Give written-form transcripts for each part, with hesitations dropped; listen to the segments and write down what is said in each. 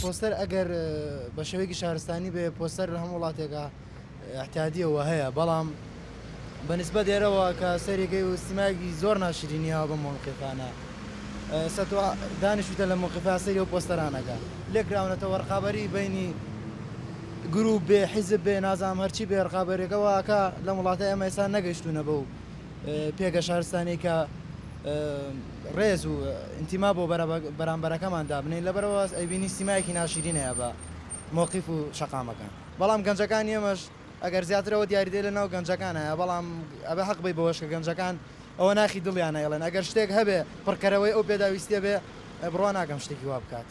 پۆستەر ئەگەر بە شێوەیەکی شارستانی بێ پۆستەر لە هەموو وڵاتێکا ئیعتیادیە و هەیە بەڵام بە نسبەت ئێرەوە کە سەیرێکەی و سیمایەکی زۆر ناشرینی هەیە بەم مەوقیفانە ئێستا تۆ دانیشتویتە لە مەوقیفا سەیری ئەو پۆستەرانەکە لێکراونەتەوە ڕقابەری بەینی گروپ بێ حیزب بێ نازانم هەرچی بێ ڕقابەریەکە واکە لەم وڵاتە ئێمە ئێستا نەگەیشتوونە بەو پێگە شارستانی کە ڕێز و ئینتیما بۆ بەرامبەرەکەمان دابنێین لەبەرئەوە ئەیبینی سیمایەکی ناشیرین هەیە بە مەوقیف و شەقامەکان بەڵام گەنجەکانی ئێمەش ئەگەر زیاتر ئەوە دیاریدەی لە ناو گەنجەکان هەیە بەڵام ئەبێ حەق بەی بەوەش کە گەنجەکان ئەوە ناخی دڵیانە ئەیڵێن ئەگەر شتێک هەبێ پڕکەرەوەی ئەو پێداویستیە بێ بڕوا ناکەم شتێکی وا بکات.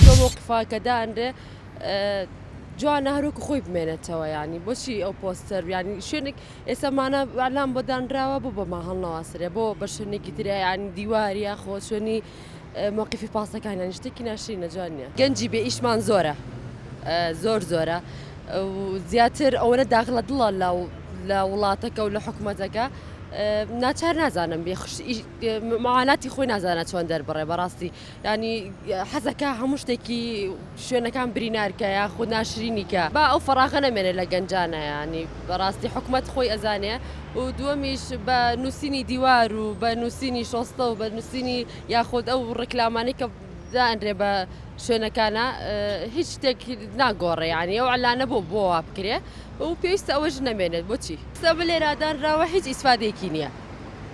تۆ مەوقفە کە دانرێ جوانە هەروەکو خۆی بمێنێتەوە یانی بۆچی ئەو پۆستەر یانی شوێنێک ئێستا مانە ئەلام بۆ دانراوە بۆ بەما هەڵنەواسرێ بۆ بە شوێنێکی ترە یانی دیوار یاخۆ شوێنی مەوقفی پاسەکان یانی شتێکی ناشرینە جوان نییە گەنجی بێ ئیشمان زۆرە زۆر زۆرە زیاتر ئەوەنە داخ لە دڵە لە لە وڵاتەکە و لە حکوومەتەکە ناچار نازانم بێ معاناتی خۆی نازانە چۆن دەربڕێ بەڕاستی یانی حەزەکا هەموو شتێکی شوێنەکان برینارکە یاخود ناشرینی کە با ئەو فەراغە نەمێنێ لە گەنجانە یانی بەڕاستی حکومەت خۆی ئەزانێ و دووەمیش بە نووسینی دیوار و بە نووسینی شۆستە و بە نووسینی یاخود ئەو ڕیکلامانەی کە دانرێ بە شوێنەکانە هیچ شتێک ناگۆڕێ یانی ئەو عەلانە بۆ بۆ وا بکرێ و پێویستە ئەوەش نەمێنێت بۆچی ئێستا لێرە دانراوە هیچ ئیسفادەیەکی نییە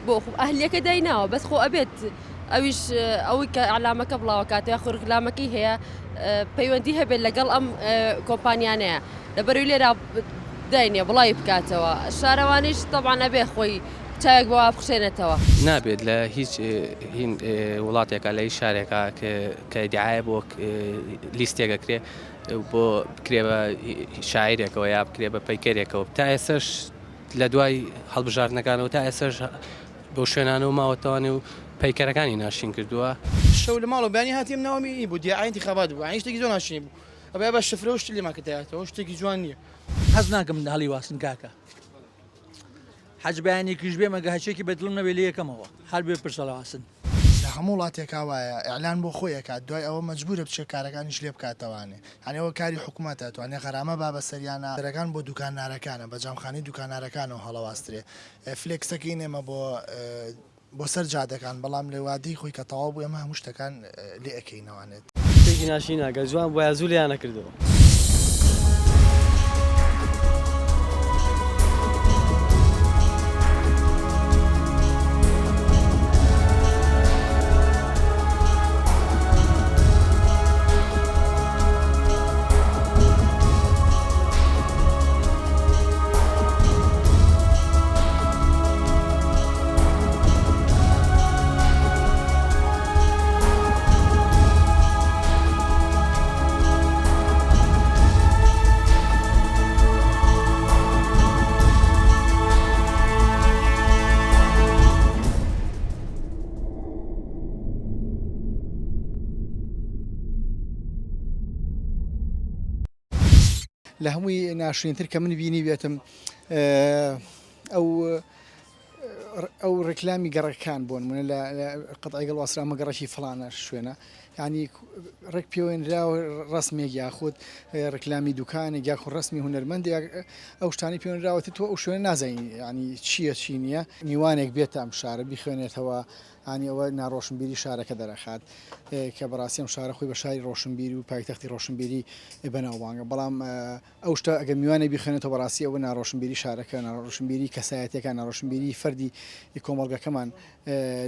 بۆ خۆ ئەهلیەکە دایناوە بەس خۆ ئەبێت ئەویش ئەوەی کە ئەلامەکە بڵاوەکاتەوە یاخود ڕیکلامەکەی هەیە پەیوەندی هەبێت لەگەڵ ئەم کۆمپانیانەیە لەبەرەوەی لێرە داینێ بڵاوی بکاتەوە شارەوانیش تەبعەن ئەبێ خۆی چاوێک بەوە بخشێنێتەوە. نابێت لە هیچ هین وڵاتێکا لە هیچ شارێکا کە ئیدعایە بۆ لیستێک ئەکرێ بۆ بکرێ بە شاعیرێکەوە یا بکرێ بە پەیکەرێکەوە تا ئێستاش لە دوای هەڵبژاردنەکانەوە تا ئێستاش بەو شوێنانەوە ماوەتەوانێ و پەیکەرەکانی ناشرین کردووە. شەو لە ماڵەوە بەیانی هاتیم ناوم ئی بوو دیعای انتخابات بوو یانی شتێکی زۆر ناشرین بوو ئەبێ بە شفرە و شتی لێمان کردایەتەوە شتێکی جوان نییە. حەز ناکەم هەڵی واسن کاکە حەج بەیانێکیش بێ مەگە هەچێکی بە دڵم نەبێ لێ یەکەمەوە هەر بێ پرسە لە واسن. لە هەموو وڵاتێکا وایە ئیعلان بۆ خۆی ئەکات دوای ئەوە مەجبورە بچێ کارەکانیش لێ بکاتەوانێ یانی ئەوە کاری حکومەتە ئەتوانێ غەرامە با بەسەریانا دەرەکان بۆ دوکانارەکانە بە جامخانەی دوکانارەکانەوە هەڵەواسترێ فلێکسەکەی ئێمە بۆ بۆ سەر جادەکان بەڵام لە وادەی خۆی کە تەواو بوو ئێمە هەموو شتەکان لێ ئەکەینەوانێت. شتێکی ناشرینە گەر جوان بوایە زوو لێیان ئەکردەوە. لە هەمووی ناشرینتر کە من بینیبێتم ئەو ئەو ڕێکلامی گەڕەکان بۆن منە لە قەتعی گەڵ واسرامە گەڕەکی فڵانە شوێنە ینی ڕێک پێوەنراوە ڕسمێک یاخود ڕێکلامی دوکانێک یاخود ڕسمی هونەرمەند ئەو شتانی پێوەنراوەتە تۆ ئەو شوێنە نازانین ینی چییە چی نییە میوانێک بێتە ئەم شارە بیخوێنێتەوە ینی ئەوە ناڕۆشنبیری شارەکە دەرەخات کە بەڕاستی ئەم شارە خۆی بە شاری ڕۆشنبیری و پایتەختی ڕۆشنبیری بەناوبانگە بەڵام ئەو شتە ئەگەر میوانێک بیخوێنێتەوە بەڕاستی ئەوە ناڕۆشنبیری شارەکە ناڕۆشنبیری کەسایەتیەکان ناڕۆشنبیری فەردی کۆمەڵگەکەمان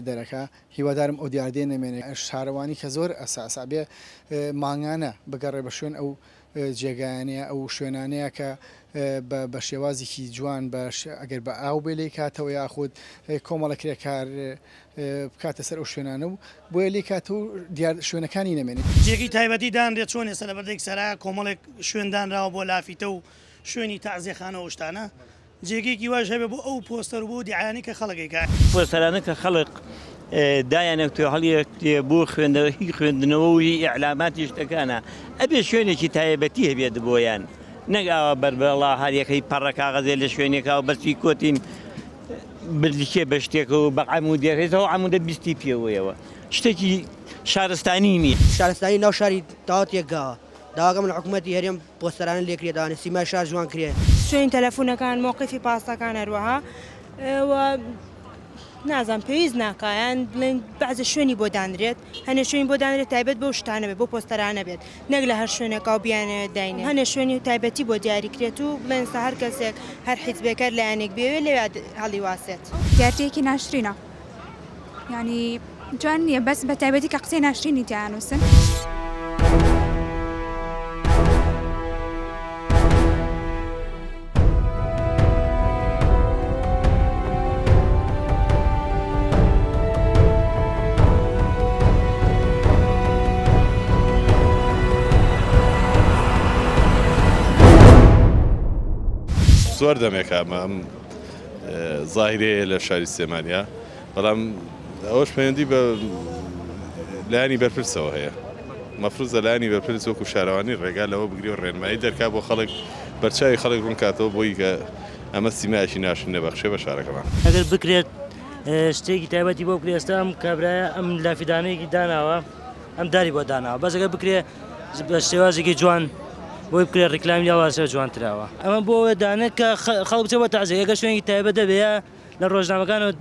دەرەکا هیوادارم ئەو دیاردەیە نەمێنێت شارەوانی کە زۆر ئەساسە بێ مانگانە بگەڕێ بە شوێن ئەو جێگایانەیە ئەو شوێنانەیە کە بە شێوازێکی جوان بە ئەگەر بە ئاو بێ لێی کاتەوە یاخود کۆمەڵە کرێکار بکاتە سەر ئەو شوێنانە و بۆیە لێی کاتەوە و دیار شوێنەکانی نەمێنێت. جێگەی تایبەتی دانرێت چۆن ئێستا لە بەردەیک سەرایە کۆمەڵێک شوێن دانراوە بۆ لافیتە و شوێنی تەعزیەخانە و ئەو شتانە جێگەیەکی واش هەبێ بۆ ئەو پۆستەر و بۆ ئەو دیعایانەی کە خەڵک ئەیکا. پۆستەرانە کە خەڵک دایانەکتوێ هەڵیەکتێ بۆ خوێندنەوە هی خوێندنەوە و هی ئیعلاماتی شتەکانە ئەبێ شوێنێکی تایبەتی هەبێت بۆیان نەک ئاوا بەربەڵا هەر یەکەی پەڕە کاغەزێ لە شوێنێکا و بەس کۆتین بلکێ بە شتێکەوە بە عەمودێک هەیە ئەو عەمودە بیستی پێوەیەوە شتێکی شارستانی نییە. شارستانی ناو شاری تەواو تێکگاوە. داواکەم لە حکومەتی هەرێم پۆستەرانە لێکرێتەوانێ سیمای شار جوان کرێ. شوێنی تەلەفونەکان مەوقیفی پاسەکان هەروەها و نازانم پێویست ناکا یان بڵێن بەعزە شوێنی بۆ دانرێت هەنێ شوێنی بۆ دانرێت تایبەت بەو شتانە بێت بۆ پۆستەرانە بێت نەک لە هەر شوێنێکا و بیانەوێت داینێن هەنێ شوێنی تایبەتی بۆ دیاری کرێت و بڵێن سە هەر کەسێک هەر حیزبێک هەر لایەنێک بیەوێت لەویا هەڵیواسێت. دیاردەیەکی ناشرینە یانی جوان نییە بەس بە تایبەتی کە قسەی ناشرینی تیا ئەنووسن. زۆر دەمێکە ئەمە ئەم زاهیرەیە لە شاری سلێمانیا بەڵام ئەوەش پەیوەندی بە لایەنی بەرپرسەوە هەیە مەفروزە لایەنی بەرپرس وەکو شارەوانی ڕێگا لەوە بگری و ڕێنمایی دەرکا بۆ خەڵک بەرچاوی خەڵک ڕوونکاتەوە بۆی کە ئەمە سیمایەکی ناشرین نەبەخشێ بە شارەکەمان. ئەگەر بکرێت شتێکی تایبەتی بۆ بکرێت ئێستا ئەم کابرایە ئەم لافیدانەیەکی داناوە ئەم داری بۆ داناوە بەس ئەگەر بکرێ بە شێوازێکی جوان بۆی بکرێت ڕیکلامی لاوازە جوانتراوە ئەمە بۆ ئەوە دانێت کە خەڵک بچێت بۆ تەعزیە ئەگەر شوێنێکی تایبەت دەبێ یا لە ڕۆژنامەکانەوە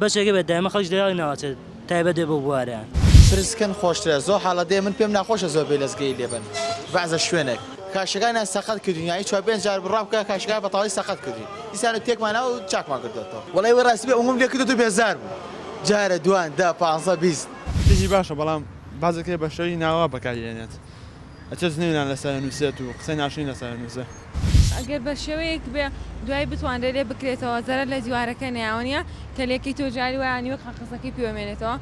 بەشێک بێت دایمە خەڵکیش دەیاڵی ناوەچێت تایبەت بێ بۆ بوارەیان. پرس کەن خۆشترە زۆر حاڵەت دێ من پێم ناخۆشە زۆر بێ لەزگەی لێ بن بەعزە شوێنێک کاشەکانیان سەقەت کردوین یانی چوار پێنج جار ڕا بکە کاشەکان بە تەواوی سەقەت کردوین دیسان تێکمان ناو چاکمان کردۆتەوە. وەڵای وەی ڕاستی بێ ئەوەم لێ کردۆتەوە بێزار بووم جارە دوان دە پانزە 20. شتێکی باشە بەڵام بازێک هەیە بە شێوەی ناوا بەکاری ئێنێت ئەچێت جنێویان لەسەر ئەنوسێت و قسەی ناشرین لەسەر ئەنوسێ. ئەگەر بە شێوەیەک بێ دوای بتوانرێ لێ بکرێتەوە زەرەر لە دیوارەکە نەیاوە نیە کە لێکەی تۆ جاری وایە نیوە قاقەزەکەی پێوە مێنێتەوە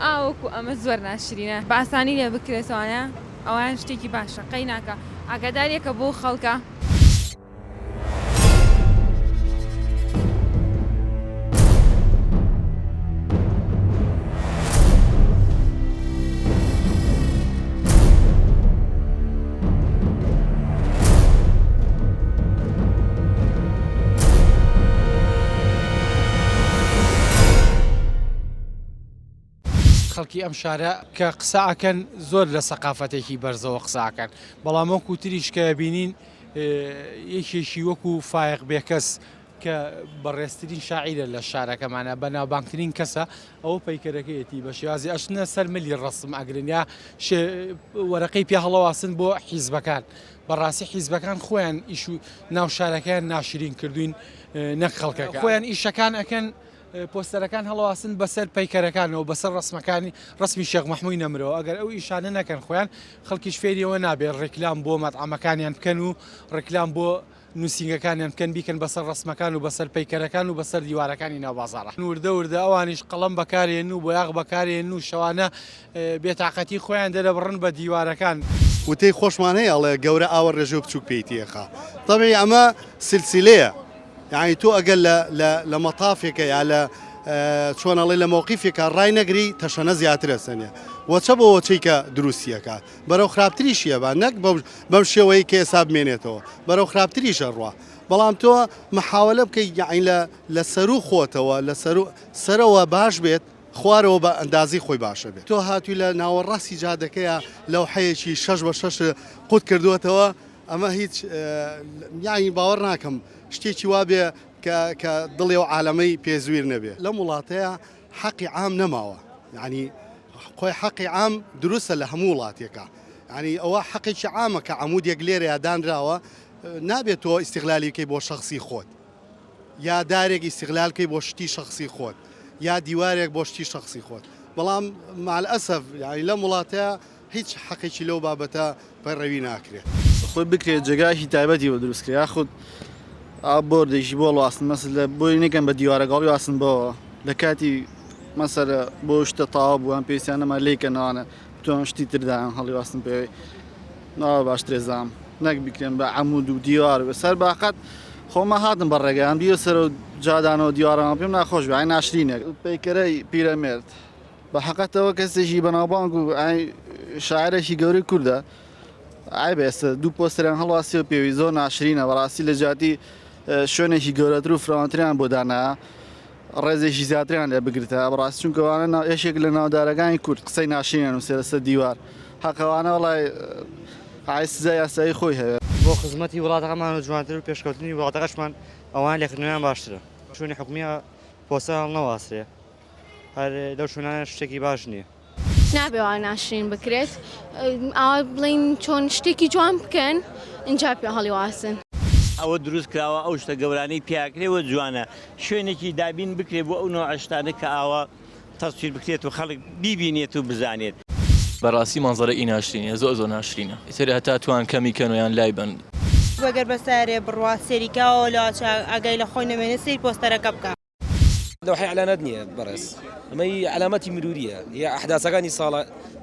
ئا وەکو ئەمە زۆر ناشرینە بە ئاسانی لێ بکرێتەوە ئەوان شتێکی باشە قەی ناکا ئاگاداریەکە بۆ خەڵکە. خەڵکی ئەم شارە کە قسە ئەکەن زۆر لە سەقافەتێکی بەرزەوە قسە ئەکەن بەڵام وەکو تریش کە بینین یەکێکی وەکو فایەق بێکەس کە بەڕێزترین شاعیرە لە شارەکەمانە بەناوبانگترین کەسە ئەوە پەیکەرەکەیەتی بە شێوازی ئەچنە سەر ملی ڕەسم ئەگرن یا وەرەقەی پێ هەڵەواسن بۆ حیزبەکان بەڕاستی حیزبەکان خۆیان ئیش و ناو شارەکەیان ناشرین کردوین نەک خەڵکەکە خۆیان ئیشەکان ئەکەن پۆستەرەکان هەڵواسن بەسەر پەیکەرەکانەوە بەسەر ڕسمەکانی ڕسمی شێخ مەحمووی نەمرەوە ئەگەر ئەو ئیشانە نەکەن خۆیان خەڵکیش فێریەوە نابێت ڕێکلام بۆ مەتعەمەکانیان بکەن و ڕێکلام بۆ نووسینگەکانیان بکەن بیکەن بەسەر ڕەسمەکان و بەسەر پەیکەرەکان و بەسەر دیوارەکانی ناو بازاڕە. وردە وردە ئەوانیش قەڵەم بەکارێنن و بۆیاغ بەکارێنن و شەوانە بێتاقەتی خۆیان دەرەبڕن بە دیوارەکان. وتەی خۆشمان هەیە ئەڵێ گەورە ئاوە ڕێژێ و بچوک پێی تێخا تەبعی ئەمە سلسلەیە یانی تۆ ئەگەر لە لە لە مەتافێکە یا لە چۆن ئەڵێ لە مەوقیفێکا ڕای نەگری تەشەنە زیاتر ئەسەنێ وەچە بۆ وەچەی کە دروستی ئەکات بەرەو خراپتریشی ئەبا نەک بەم شێوەیەی کە ئێستا بمێنێتەوە بەرەو خراپتریش ئەڕوا بەڵام تۆ محاوەلە بکەی یەعنی لە لە سەروو خۆتەوە لە سەروو سەرەوە باش بێت خوارەوە بە ئەندازەی خۆی باشە بێت تۆ هاتووی لە ناوەڕاستی جادەکەیا لەوحەیەکی شەش بە شەش قوت کردووەتەوە ئەمە هیچ یەعنی باوەڕ ناکەم شتێکی وا بێ کە کە دڵی ئەو عالەمەی پێ زویر نەبێ لەم وڵاتەیا حەقی عام نەماوە یانی خۆی حەقی عام دروستە لە هەموو وڵاتێکا یانی ئەوە حەقێکی عامە کە عەمودێک لێرەیا دانراوە نابێت تۆ ئیستیغلالی بکەی بۆ شەخسی خۆت یا دارێک ئیستیغلال بکەی بۆ شتی شەخسی خۆت یا دیوارێک بۆ شتی شەخسی خۆت بەڵام مع الاسف یانی لەم وڵاتەیا هیچ حەقێکی لەو بابەتە پەیڕەوی ناکرێت. خۆی بکرێت جێگایەکی تایبەتی بۆ دروست کرێت یاخود ئا بۆردێکی بۆ هەڵواسن مەسەل لە بۆی نەکەن بە دیوارە گەڵی واسن بۆ لە کاتی مەسەلە بۆ شتە تەواو بووان پێویستیان نەما لێی کەنەوانە بتوان شتی تردایان هەڵی واسن پێوەی ناوە باشترێ زام نەک بکرێن بە عەمود و دیوار و سەر باقەت خۆمە هاتم بە ڕێگەیان بیە سەر و جادانەوە دیوارەوە پێم ناخۆش بێ ئای ناشرینێک پەیکەرەی پیرەمێرد بە حەقەتەوە کەسێکی بەناوبانگ و شاعرێکی گەورەی کوردە عیبە ئێستا دوو پۆستەریان هەڵواسیەوە پێوی زۆر ناشرینە بەڕاستی لە جیاتی شوێنێکی گەورەتر و فراوانتریان بۆ دانایە ڕێزێکی زیاتریان لێ بگرتە بەڕاستی چونکە وانە یەکێک لە ناودارەکانی کورد قسەی ناشرینە نووسێ لەسەر دیوار حەقەوانە وڵای ئای سزای یاسایی خۆی هەیە. بۆ خزمەتی وڵاتەکەمان و جوانتر و پێشکەوتنی وڵاتەکەشمان ئەوان لێکردنەوەیان باشترە. شوێنی حکومیە پۆستەر هەڵنەواسرێ هەر لەو شوێنانە شتێکی باش نییە. نابێ وا ناشرین بکرێت ئاوا بڵێین چۆن شتێکی جوان بکەن ئینجا پێ هەڵیواسن. ئەوە دروست کراوە ئەو شتە گەورانەی پیاکرێ وە جوانە شوێنێکی دابین بکرێ بۆ ئەو نەوعە شتانە کە ئاوا تەسویر بکرێت و خەڵک بیبینێت و بزانێت. بەڕاستی مەنزەرە ی ناشرینە زۆر زۆر ناشرینە ئیتر هەتا توان کەمی کەن و یان لای بەن. گەر بە سەیارەیە بڕوا سەیری کاوە لەوە ئاگای لە خۆی نەمێنێ سەیری پۆستەرەکە بکا. لەوحەی ئیعلانات نییە بەڕێز ئەمە هی عەلامەتی مروریە هی ئەحداسەکانی ساڵە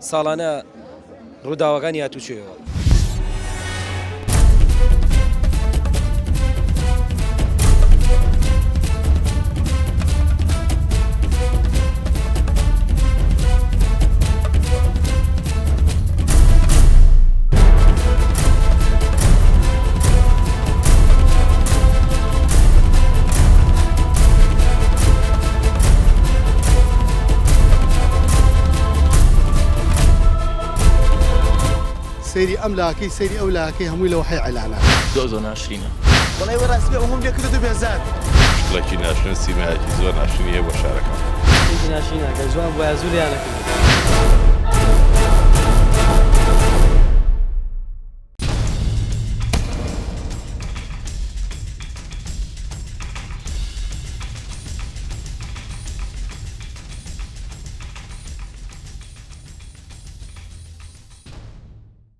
ساڵانە ڕووداوەکانی هاتوچۆیەوە. سەیری ئەم لاکەی سەیری ئەو لاکەی هەمووی لەوحەی عیلانە. زۆر زۆر ناشرینە. وەڵای وە ڕاست بێ ئەوهەم لێ کردت و بێزار. شکڵێکی ناشرین سیمایەکی زۆر ناشرینی هەیە بۆ شارەکەمان. شتێکی ناشرینە گەر جوان بوایە زوو لێیان ئەکردم.